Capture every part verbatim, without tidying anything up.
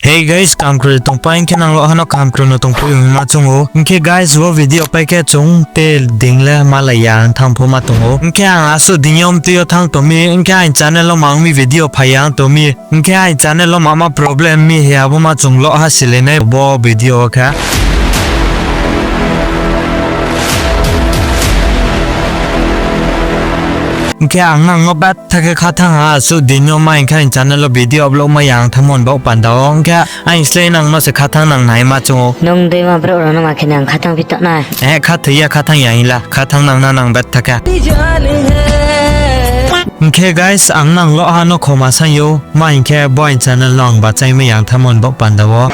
Hey guys, kaham kroi tongpai hing khe nang lo ha no kaham kroi no tongpai ong ma choung ou. Hing khe guys, bo video pai khe chung te ding le malai ya ong thanng pho ma tong ou. Hing khe ang asuh ding yo mtui yo thanng tong mi, hing khe aini channel wo mang mi video phai ya ong tong mi. Hing khe aini channel wo mama problem mi hing abo ma chung lo ha silai nai bo video wo khe. Hing khe ang nang no betha khe khathanng ha, asuh ding yo ma hing khe aini channel wo video upload mai ya ong thanngmo ni baoh panda wo. Hing khe aini slái nang no se khathanng nang nai ma choung ou. Nung deima brouh rao no ma khe nang khathanng phi tong nai. Eh, khathoi ya, khathanng ya hing la, khathanng nang na nang betha khe. Hing khe guys, ang nang lo ha no khoma saing ou, ma hing khe bo aini channel no ang bachai mai ya ong thanngmo ni baoh panda wo.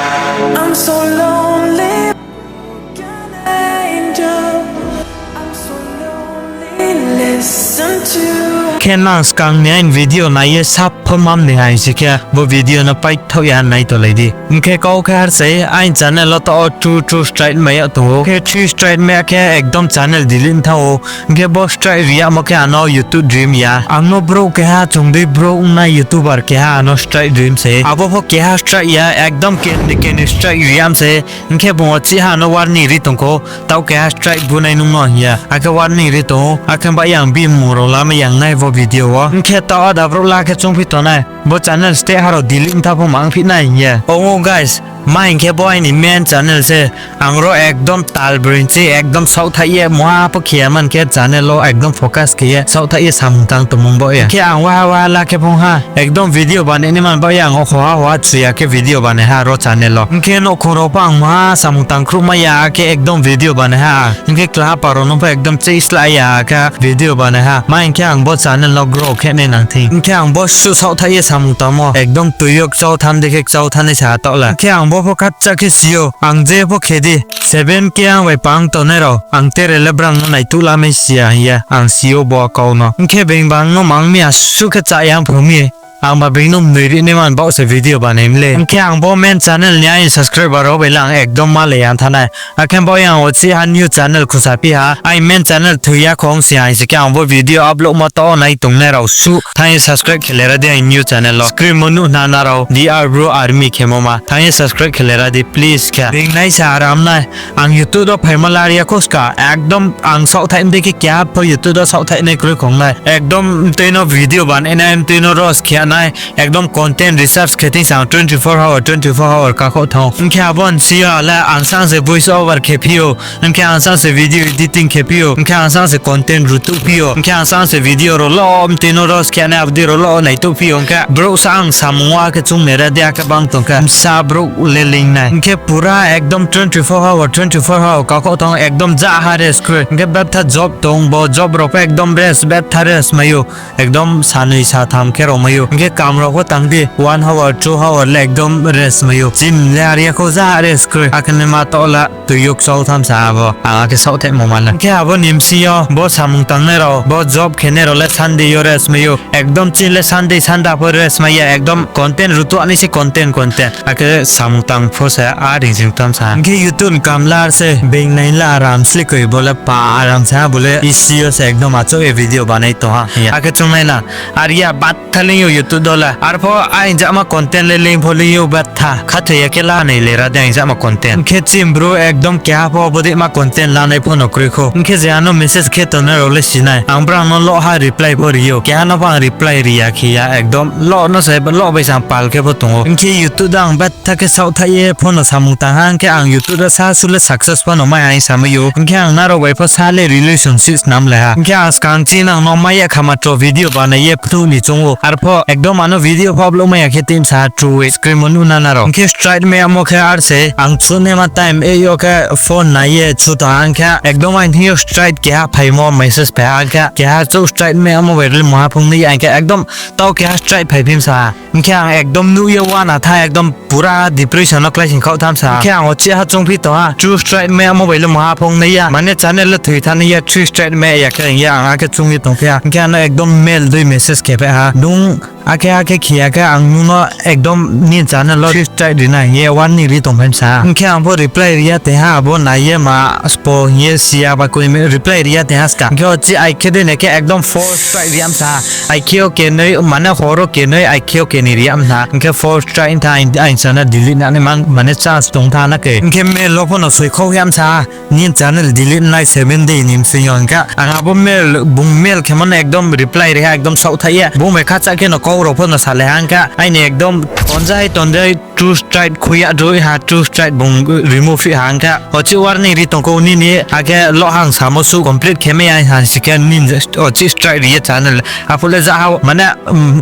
Khe nang skang ni aini video nai ye sap pho mam ni hai si khe bo video no paithaoh ya nai tolai di. Hing khe kau khe har se aini channel wo taoh wo two, two strike mai ya tong ou. Khe three strike mai ya khe ekdom channel delete thanng ou. Hing khe bo strike ri yamo khe ano YouTube rim ya. Ang no brouh keha chung dei brouh ongnai YouTuber keha ano strike rim se. Abo pho keha strike ya, ekdom keni keni strike ri yam se. Hing khe bung wo chih ha ano warning ri tong khou. Taoh keha strike bu nai nung no hing ye. Akhe warning ri tong ou. Akhe ba yang bimung rao lamai yang nai bo video wo. Hing khe taoh ada brouh la khe choungphi tong nai. Bo channel steh ha rao delete tha pho ma ongphi nai hing ye. Ong ou guys, ma hing khe bo aini main channel se. Ang ro ekdom tal broi se, ekdom saohthaih ye, muha pho khe ya man khe channel wo ekdom focus khe ye, saohthaih ye samung tang tongmung baoh ye. Hing khe ang waha waha la khe phung ha, ekdom video banai nai man baoh ye ang hoha hoha chu ya khe video banai ha ro channel wo. Hing khe nouhkhong rao pho ang muha samung tang khruhmai ya khe ekdom video banai ha. Hing khe klaha pa rao no pho ekdom cheih sla ya khe video banai ha. Ma hing khe ang bo channel no grow khe nai nang thing. Hing khe ang bo suh saohthaih ye samung tangmo ekdom tui yo kchau tham dei khe kchau thanai sa ha taoh la. Hing khe ang bo pho khatcha khe si ou, ang je pho khe di. Seven K ang bai pang tongnai rao, ang tere le brang no naituh lamai si ya hing ye, ang si ou bo kau no. Hing khe being bang no mang mi asuh khe chá ya phung mi. Ang ba being no mnoi ri nai man baoh se video banai mle. Hing khe ang bo main channel ni aini subscriber rao bai le ang ekdom malai ya thanng nai. Akhe baoh ye ang wo chih ha new channel khusa phi ha. Aini main channel thoi ya khong si aini si khe ang bo video upload mo taoh wo nai tongnai rao suh thanng ye subscribe khe le ra di aini new channel wo. Screen mo nuh nana rao D R Bro Army khemo ma. Thanng ye subscribe khe le ra di please khe. Being nai se aram nai. Ang YouTube wo phaimo la ri ya khou ska. Ekdom ang saohthaih mdei khe keha pho YouTube wo saohthaih nai kroi khong nai. Ekdom mtui no video banai nai, mtui no roast khe nai. Ekdom content research khe thing se ang twenty four hour, twenty four hour kakhouh thanng ou. Hing khe abo ni sing yo le ang sang se voice over khe phi ou. Hing khe ang sang se video editing khe phi ou. Hing khe ang sang se content rutuh phi ou. Hing khe ang sang se video rao lo mtui no roast khe nai abo dei rao lo naituh phi ou. Hing khe brouh sa ang samung wa khe chung nai ra di akhe bang tong khe. Bsa brouh le ling nai. Hing khe pura ekdom twenty four hour, twenty four hour kakhouh thanng ou ekdom ja ha rest kroi. Hing khe betha job tong bo job rao pho ekdom rest, betha rest mai ou. Ekdom sanoi satham khe rao mai ou. Hing khe kam rao pho tang di, one hour, two hour le ekdom rest mai ou. Gym le ar ya khou ja rest kroi. Akhe nai ma taoh la tui yo kchau tham sa abo. Ang akhe saohthaihmo ma la. Hing khe abo ni bsing yo bo samung tangnai rao, bo job khenai rao le Sunday yo rest mai ou. Ekdom chini le Sunday, Sunday pho rest mai ya. Ekdom content rutuh nai se content, content. Akhe samung tang pho se a ring sing tham sa. Hing khe YouTube ni kam la ar se, being nai la aram sli koi bo le pa aram sa, bo le isi yo se ekdom achouh ye video banai tong ha. Akhe chung nai na, ar ya batha ling yo YouTube do la. Arpho aini jama content le ling pho ling yo batha. Khathoi ya khe la nai le ra di aini jama content. Hing khe chini brouh ekdom keha pho bo dei ma content lanai pho no kroi khou. Hing khe je ano message khe tongnai rao le si nai. Ang brang no lo ha reply pho ri ou. Keha no pho ang reply ri ya khe ya ekdom lo no se lo bai se ang pal khe pho tong ou. Hing khe YouTube do ang betha khe saohthaih ye pho no samung tang ha. Hing khe ang YouTube do sa su le success pho no mai ha hing samai ou. Hing khe ang nrao bai pho sa le relationship snam lai ha. Hing khe ang skang chini nang no mai ya kha matro video banai ye phnuh ni choung ou. Arpho ekdom ano video pho upload mai ya khe tei sa ha true screen mo nuh nana rao. Hing khe strike mai yamo khe ar se ang chunaima time e yo khe phone nai ye chu tong ha. Hing khe ekdom aini thing yo strike keha phaimo message phai ha. Hing khe keha chouh strike mai yamo bai le muha phung nai ya. Hing khe ekdom taoh keha strike phai phim sa ha. Hing khe ang ekdom nuh ye uana tha ekdom pura depression no kláising khaoh tham sa. Hing khe ang wo chih ha choungphi tong ha, two strike mai yamo bai le muha phung nai ya. Mane channel le thoi thanng nai ya, three strike mai ya khe hing ye ang akhe choung ye tongphi ha. Hing khe ano ekdom male dei message khe phai ha. Nung Akhe, akhe khe ya khe ang nung no ekdom nini channel wo strike ri nai hing ye warning ri tong phai msa. Hing khe ang pho reply ri ya tong ha, abo nai ye ma spo hing ye si ya ba koi reply ri ya tong ha ska. Hing khe o chi ai khe dei nai khe ekdom four strike ri ya msa. Ai khe o kenoi, mane hor o kenoi, ai khe o kenoi ri ya msa. Hing khe four strike tha aini channel delete nani man, mane chance tong tha na khe. Hing khe mail wo pho no soi khou ya msa. Nini channel delete nai seven day ni bsing yo hing khe ang abo mail, bung mail khemo no ekdom reply ri ha, ekdom saohthaih ye. Bung bai khacha khe no kau rao pho no salai ha hing khe aini ekdom tonjai tonjai two strike khui ya droi ha, two strike bung remove ri ha hing khe. O chi warning ri tong khou nini, akhe loh hang samo suh complete khe mai ya ha si khe nini o chi strike ri ye channel. Aphuh le ja ha, mane,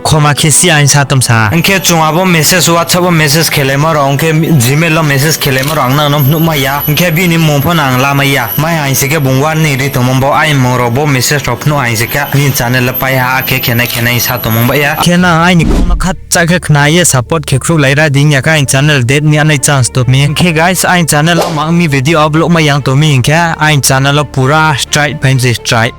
khoma khe si ya hing sa tong msa. Hing khe chung abo message, WhatsApp wo message khelaimo rao, hing khe Gmail wo message khelaimo rao ang nang no phnuh mai ya. Hing khe bini mmung pho no ang la mai ya. Mai ha hing si khe bung warning ri tongmo bo, aini mmung rao bo message rao phnuh ha hing si khe nini channel le pai ha, akhe khenai khenai sa tongmo bai ya. Khe nang aini kau no khacha khe khna ye support khe khruhlai ra di, hing ya khe aini channel delete ni anai chance tong mi. Hing khe guys, aini channel wo mang mi video upload mai yang tong mi hing khe aini channel wo pura strike phai mi se strike.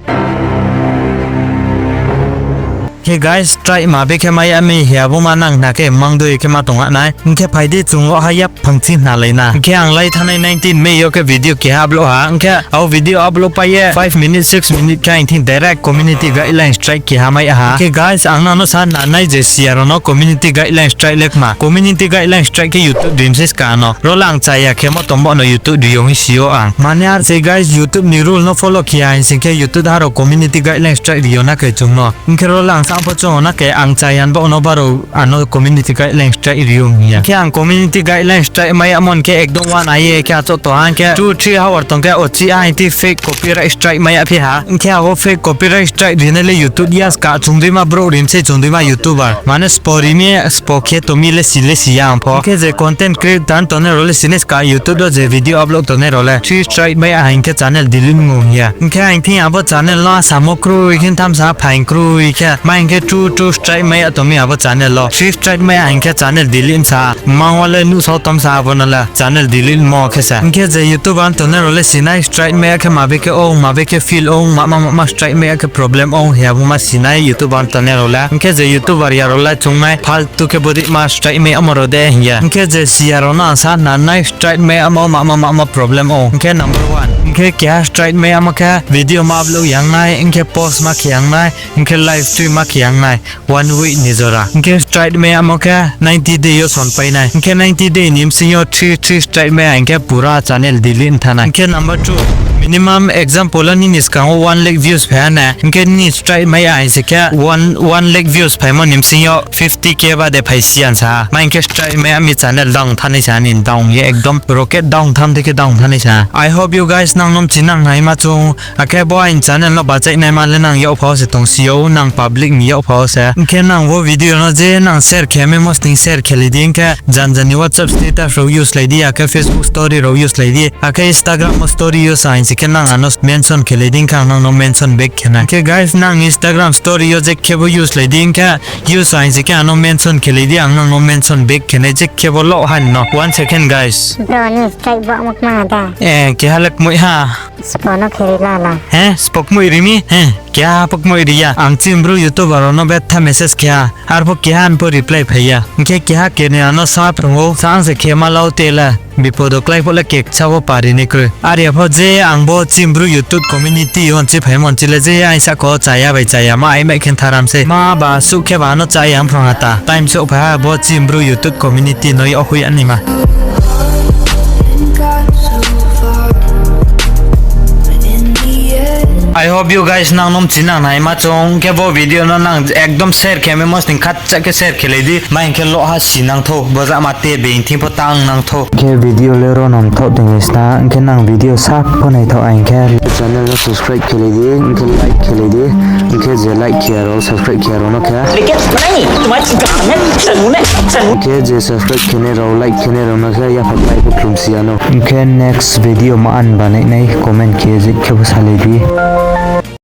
Khe guys, strike ma be khe mai ya mi hing ya bo ma nang khna khe mang doi khe ma tong nai. Hing khe phai di chung wo ha yaphang ching khnalai na. Hing khe ang lai thanngnai nineteen May yo khe video keha upload ha. Hing khe abo video upload pai ye five minute, six minute khe aini thing direct community guideline strike keha mai ha. Hing khe guys, ang nang no sa nanai je si ya rao no community guideline strike le kma. Community guideline strike khe YouTube rim se ska no. Ro le ang chaya khemo tong bo no YouTube ri yo hing si yo ang. Mane ar se guys, YouTube ni rule no follow khe ya hing si khe YouTube ha rao community guideline strike ri yo na khe chung no. Hing khe ro le ang sa pho chung na khe ang chaya bo no baro ano community guideline strike ri yo hing ya. Hing khe ang community guideline strike mai ya mon khe ekdom wana ye khe achouh tong ha hing khe two three hour tong khe o chi aini thing fake copyright strike mai ya phi ha. Hing khe abo fake copyright strike ri nai le YouTube ya ska chung dei ma brouh rim se chung dei ma YouTuber. Mane spo ri mi, spo khe tong mi le si le si ya ang pho. Hing khe je content creator tongnai rao le si nai ska YouTube wo je video upload tongnai rao le three strike mai ya hing khe channel delete ong ya. Hing khe aini thing abo channel no asamo kroi khe tham sa phaing kroi khe. Ma hing khe two, two strike mai ya tong mi abo channel wo. Three strike mai ya hing khe channel delete sa. Mang wo le nuhsao tong sa abo no le channel delete mo khe sa. Hing khe je YouTuber tongnai rao le si nai strike mai ya khe ma be khe ong, ma be khe feel ong, ma ma ma strike mai ya khe problem ong hing ya bo ma si nai YouTuber tongnai rao le. Hing khe je YouTuber ya rao le chung nai faltu khe bodei ma strike mai yamo rao de hing ya. Hing khe je si ya rao no ang sa nanai strike mai yamo ma ma ma ma problem ong. Hing khe number one. Hing khe keha strike mai yamo khe video ma upload yang nai, hing khe post ma khe yang nai, hing khe live stream ma khe yang nai. One week ni jora. Hing khe strike mai yamo khe ninety day yo sonpai nai. Hing khe ninety day ni bsing yo three, three strike mai ya hing khe pura channel delete thanng nai. Hing khe number two, minimum example wo nini skang wo one lakh views phai ha na. Hing khe nini strike mai ya hing si khe one, one lakh views phaimo ni bsing yo fifty K bade phai si ya sa ha. Ma hing khe strike mai ya mi channel down thanngnai sa ha, nini down ye ekdom rocket down tham dei khe down thanngnai sa ha. I hope you guys nang no mchinang naima chung. Akhe bo aini channel no bachaih naima le nang yakpha wo se tong si ou, nang public ni yakpha wo se. Hing khe nang bo video no je nang share khe maimo sning share khe lai di, hing khe janja ni WhatsApp status rao use lai di, akhe Facebook story rao use lai di, akhe Instagram wo story use hing si khe nang ano mention khe lai di, hing khe ang nang no mention back khe nai. Hing khe guys, nang Instagram story yo je khe bo use lai di, hing khe use hing si khe ano mention khe lai di, ang nang no mention back khe nai je khe bo loh ha no. One second guys. Bro, ni strike bo mo kma da. Eh, keha le kmoih ha. Spo no khe ri la la. He, spo kmoih ri mi? He, keha pho kmoih ri ya. Ang chini bru YouTuber rao no betha message khe ha. Arpho keha ni pho reply phai ya. Hing khe keha keni ano sa phrung ou, sa ang se khe ma lau te la. Bipod wo klái pho le keksa pho pari ni kroi. Are ya pho je ang bo chini bru YouTube community yo nchi phaimo nchi le je aini sahka wo chaya bai chaya ma ai mai khe tharam sei. Ma ba suh khe ba ano chaya phrung ha ta. Time souhphai ha bo chini bru YouTube community no yakhui ya naima. I hope you guys nang no mchinang naima chung khe bo video no nang ekdom share khe maimo sning khatcha khe share khe lai di. Ma hing khe loh ha si nang thou. Bo jama te being thing pho tang nang thou. Khe video le ro no mthoh tong ye sna, hing khe nang video sa pho naithoh hing khe channel no subscribe khe lai di, hing khe like khe lai di, hing khe je like khe ya rao, subscribe khe ya rao no khe. Hing khe je subscribe khe nai rao, like khe nai rao no khe yapha klái pho khlum si ya no. Hing khe next video ma ang banai nai comment khe je khe bo salai di.